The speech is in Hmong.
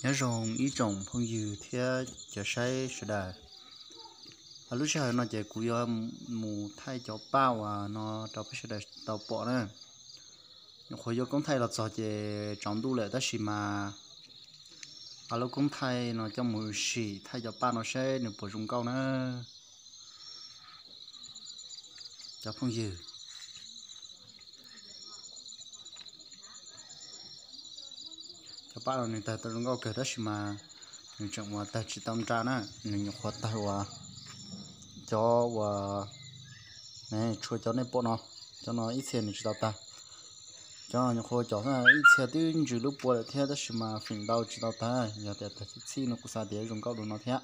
Nyob zoo ib tsoom phooj ywg thiab cov saib sawv daws. Lub sij hawm no ces kuv yuav mus thaij cov paj uas no rau peb sawv daws tau pom na. Nyuam qhuav yuav koob thaij los txog ces tsaus ntuj lawm tab sis mas nqa lub koob thaij no coj mus sim thaij cov paj no seb nws puas zoo nkauj na. Cov phooj ywg, cov paj no nws tawg tau zoo nkauj kawg tab sis mas nws tseem uas tawg tsis tau nra na, nws nyuam qhuav tawg uas cov uas, tshua cov nej pom no, cov no ib txhia nws tsis tau tawg. Cov no nyuam qhuav cov ib txhia twb ntsws lub pua lawm thiab tab sis mas feem ntau tsis tau tawg, yog tias tawg txhij txhij no kuv xav tias zoo nkauj dua no thiab.